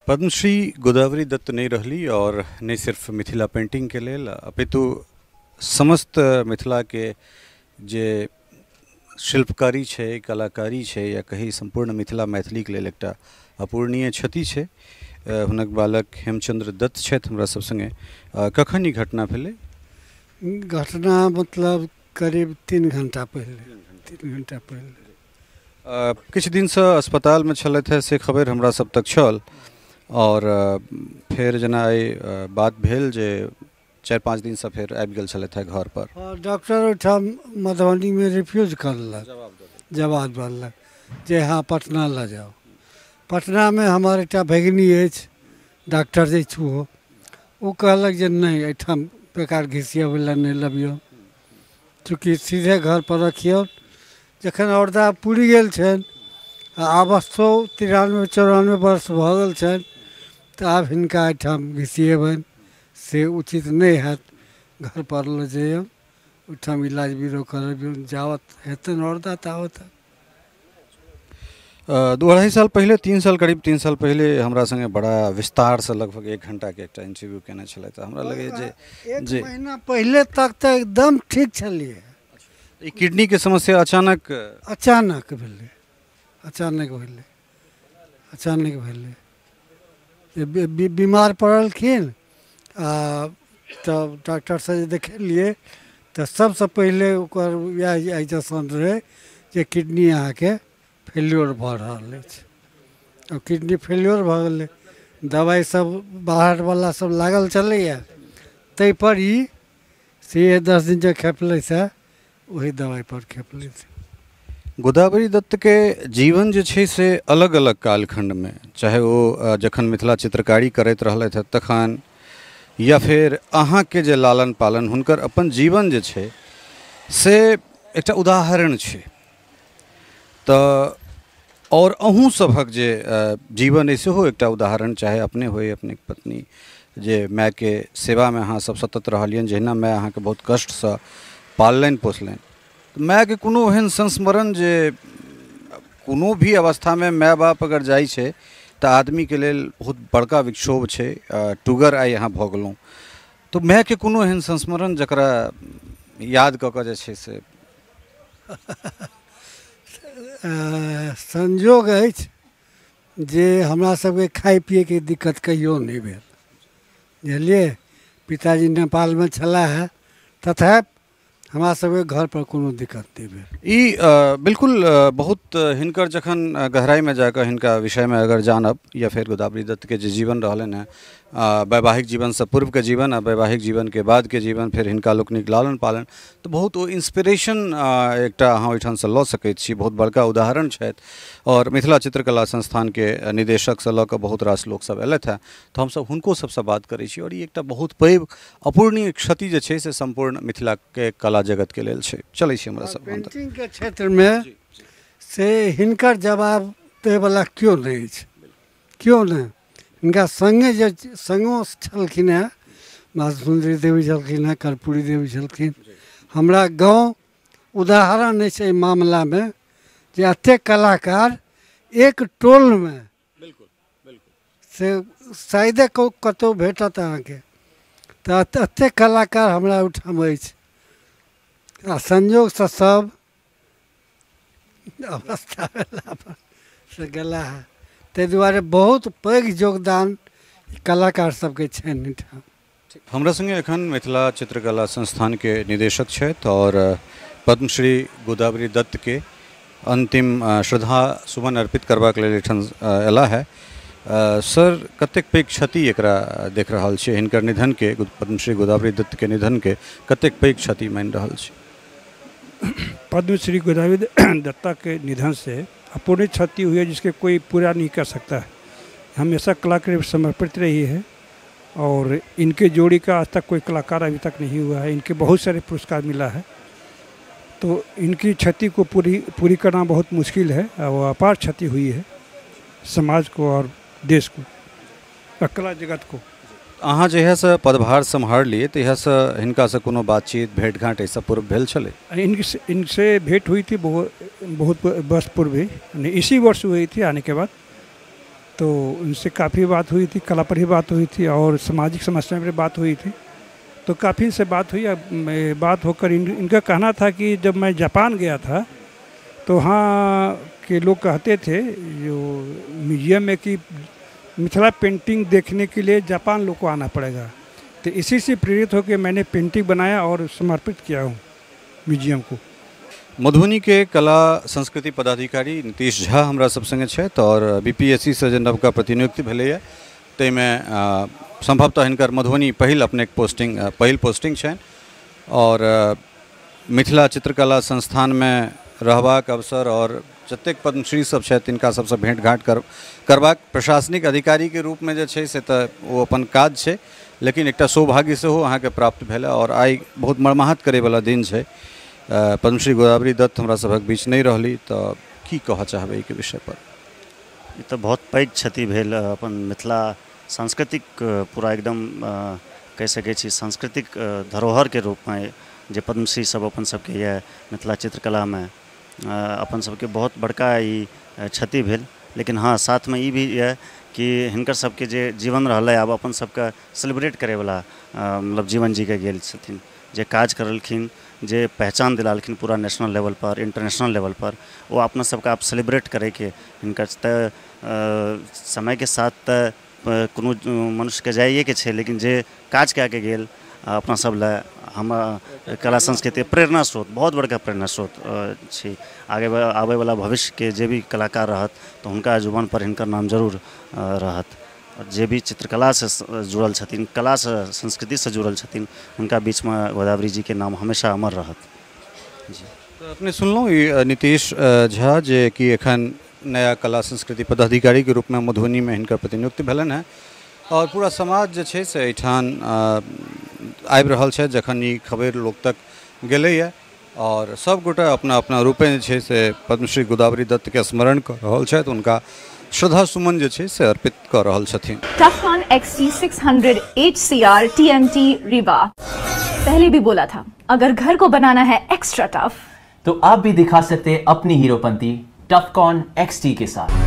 पद्मश्री गोदावरी दत्त नहि रहली और नहि सिर्फ मिथिला पेंटिंगके लेल अपितु समस्त मिथिलाके जे शिल्पकारी छै, कलाकारी छै, या कही सम्पूर्ण मिथिला मैथिलीके लेल एकटा अपूरणीय क्षति छै। हुनक बालक हेमचंद्र दत्त छथि हमरा सब संगे। कखन ई घटना भेलै? घटना मतलब करीब 3 घंटा पहिले। 3 घंटा पहिले। किछु दिनसँ अस्पतालमे छलथि है से खबर हमरा सब तक छल और फेर जेना आइ बात भेल जे 4-5 दिनसँ फेर आबि गेल छलथि है घर पर। डॉक्टर ओहिठाम मधुबनीमे रिफ्यूज करलक, जवाब देलक जे हाँ पटना लऽ जाउ। पटनामे हमर एकटा भगिनी अछि, डॉक्टर जे छै ओ कहलक जे नहि एहिठाम बेकार घिसियबै लए नहि लबियौ, चूँकि सीधे घर पर रखियौ। जखन औरदा पुरि गेल छनि आ अवस्थो 93-94 वर्ष भऽ गेल छनि तऽ आब हिनका एहिठाम घिसियेबनि से उचित नहि हैत, घर पर लऽ जइयौ, ओहिठाम इलाज बीरो करबियौ, जावत हेतनि औरदा तावत। 2-2.5 साल पहिले, 3 साल, करीब 3 साल पहिले हमरा संगे बड़ा विस्तारसँ लगभग 1 घंटाके एकटा इंटरव्यू केने छलथि। हमरा लगैए जे 1 महीना पहिले तक तऽ एकदम ठीक छलियै। ई किडनीके समस्या अचानक भेलै, अचानक भेलै, अचानक भेलै। बीमार पड़लखिन आ तब डॉक्टरसँ जे देखेलियै तऽ सबसँ पहिले ओकर इएह अल्ट्रासाउंड रहै जे किडनी अहाँके फेल्योर भऽ रहल अछि। आ किडनी फेल्योर भऽ गेलै, दबाइ सब बाहरवला सब लागल छलैए, ताहिपर ई से 10 दिन जे खेपलै से ओही दबाइपर खेपलै। गोदावरी दत्तके जीवन जे छै से अलग अलग कालखण्डमे, चाहे ओ जखन मिथिला चित्रकारी करैत रहलथि तखन, या फेर अहाँके जे लालन पालन, हुनकर अपन जीवन जे छै से एकटा उदाहरण छै। तऽ और अहूँ सभक जे जीवन अइ सेहो एकटा उदाहरण, चाहे अपने होइ अपने पत्नी, जे मायके सेवामे अहाँ सब सतत रहलियनि, जहिना माय अहाँके बहुत कष्टसँ पाललनि पोसलनि। मायके कोनो एहन संस्मरण जे कोनो भी अवस्थामे माय बाप अगर जाइ छै तऽ आदमीके लेल बहुत बड़का विक्षोभ छै। टुगर आइ अहाँ भऽ गेलहुँ, तऽ मायके कोनो एहन संस्मरण जकरा याद कऽ कऽ जे छै से? संजोग अछि जे हमरा सबके खाय पियैके दिक्कत कहियो नहि भेल, बुझलियै। पिताजी नेपालमे छलाह है, तथापि हमरा सबके घर पर कोनो दिक्कत नहि भेल। ई बिल्कुल बहुत हिनकर जखन गहराइमे जाकऽ हिनका विषयमे अगर जानब, या फेर गोदावरी दत्तके जे जीवन रहलनि हेँ, वैवाहिक जीवनसँ पूर्वके जीवन आ वैवाहिक जीवनके बादके जीवन, फेर हिनका लोकनिक लालन पालन, तऽ बहुत ओ इंस्पिरेशन एकटा अहाँ ओहिठामसँ लऽ सकैत छी। बहुत बड़का उदाहरण छथि। और मिथिला चित्रकला संस्थानके निदेशकसँ लऽ कऽ बहुत रास लोकसब अयलथि हेँ, तऽ हमसब हुनको सबसँ बात करै छी। और ई एकटा बहुत पैघ अपूरणीय क्षति जे छै से सम्पूर्ण मिथिलाके कला जगतके लेल छै। चलै छी हमरा सब पेंटिंगके क्षेत्रमे से हिनकर जवाब दैवला केओ नहि अछि, केओ नहि। हिनका सङ्गे जे सङ्गो छलखिन हेँ, सुन्दरी देवी छलखिन हेँ, कर्पूरी देवी छलखिन। हमरा गाँव उदाहरण अछि एहि मामलामे जे एतेक कलाकार एक टोलमे बिल्कुल बिल्कुल से शायदे कतहु भेटत अहाँके। तऽ एतेक कलाकार हमरा ओहिठाम अछि आ संजोगसँ सब अवस्था भेला पर से गेला है। ताहि दुआरे बहुत पैघ योगदान कलाकार सबके छनि एहिठाम। हमरा संगे एखन मिथिला चित्रकला संस्थानके निदेशक छथि और पद्मश्री गोदावरी दत्तके अंतिम श्रद्धा सुमन अर्पित करबाक लेल एहिठाम अयला है। सर, कतेक पैघ क्षति एकरा देख रहल छी, हिनकर निधनके, पद्मश्री गोदावरी दत्तके निधनके कतेक पैघ क्षति मानि रहल छी? पद्मश्री गोदावरी दत्ता के निधन से अपूर्ण क्षति हुई है जिसके कोई पूरा नहीं कर सकता है। हमेशा कला के समर्पित रही है और इनके जोड़ी का आज तक कोई कलाकार अभी तक नहीं हुआ है। इनके बहुत सारे पुरस्कार मिला है, तो इनकी क्षति को पूरी पूरी करना बहुत मुश्किल है और अपार क्षति हुई है समाज को और देश को और कला जगत को। अहाँ जहियासँ पदभार सम्हारलियै तहियासँ हिनकासँ कोनो बातचीत भेंटघाँट एहिसँ पूर्व भेल छलै? इनसे भेंट हुई थी बहुत बहुत वर्ष पूर्व ही, इसी वर्ष हुई थी आने के बाद। तो उनसे काफ़ी बात हुई थी, कला पर ही बात हुई थी और सामाजिक समस्याओं पर बात हुई थी। तो काफ़ी इनसे बात हुई। अब बात होकर इनका कहना था कि जब मैं जापान गया था तो वहाँ के लोग कहते थे जो म्यूजियम में कि मिथिला पेंटिंग देखने के लिए जापान लोग को आना पड़ेगा। तो इसी से प्रेरित होकर मैंने पेंटिंग बनाया और समर्पित किया हूँ म्यूजियम को। मधुबनी के कला संस्कृति पदाधिकारी नीतीश झा हमरा सब संगे छथि और बीपीएससी से जे नवका प्रतिनियुक्ति भेलैए ताहिमे संभवतः हिनकर मधुबनी पहिल अपने पोस्टिंग पहिल पोस्टिंग छनि और मिथिला चित्रकला संस्थानमे रहबाक अवसर और जतेक पद्मश्री सब छथि तिनका सबसँ भेंट घाँट करबाक प्रशासनिक अधिकारीके रूपमे जे छै से तऽ ओ अपन काज छै, लेकिन एकटा सौभाग्य सेहो अहाँके प्राप्त भेल और आइ बहुत मर्माहत करैवला दिन छै। पद्मश्री गोदावरी दत्त हमरा सभक बीच नहि रहली, तऽ की कहऽ चाहबै एहिके विषय पर? ई तऽ बहुत पैघ क्षति भेल अपन मिथिला सांस्कृतिक पूरा एकदम कहि सकै छी सांस्कृतिक धरोहरके रूपमे जे पद्मश्री सब अपन सबके यऽ मिथिला चित्रकलामे अपन सबके बहुत बड़का ई क्षति भेल। लेकिन हाँ, साथमे ई भी यऽ कि हिनकर सबके जे जीवन रहलै आब अपन सबके सेलिब्रेट करैवला मतलब जीवन जीके गेल छथिन, जे काज करलखिन, जे पहचान दिलालखिन पूरा नेशनल लेवल पर, इंटरनेशनल लेवल पर, ओ अपना सबके आब सेलिब्रेट करैके हिनकर तऽ समयके साथ तऽ कोनो मनुष्यके जाइएके छै, लेकिन जे काज कए के गेल अपना सब लए हम कला संस्कृति प्रेरणा स्रोत, बहुत बड़का प्रेरणा स्रोत छी। आगे आबैवला भविष्यके जे भी कलाकार रहत तऽ हुनका जुबान पर हिनकर नाम जरूर रहत। जे भी चित्रकलासँ जुड़ल छथिन, कलासँ संस्कृतिसँ जुड़ल छथिन, हुनका बीचमे गोदावरी जीके नाम हमेशा अमर रहत। जी, तऽ अपने सुनलहुँ ई नीतीश झा जे कि एखन नया कला संस्कृति पदाधिकारीके रूपमे मधुबनीमे हिनकर प्रतिनियुक्ति भेलनि हेँ और पूरा समाज जे छै से एहिठाम आबि रहल छै जखन ई खबरि लोक तक गेलैए और सब गोटा अपना अपना रूपे जे छै से पद्मश्री गोदावरी दत्तके स्मरण कऽ रहल छथि, हुनका श्रद्धा सुमन जे छै से अर्पित कऽ रहल छथिन। टफकॉन XT600 HCR TMT Rewa, पहले भी बोला था अगर घर को बनाना है एक्स्ट्रा टफ तो आप भी दिखा सकते हैं अपनी हीरोपंती टफकॉन XT के साथ।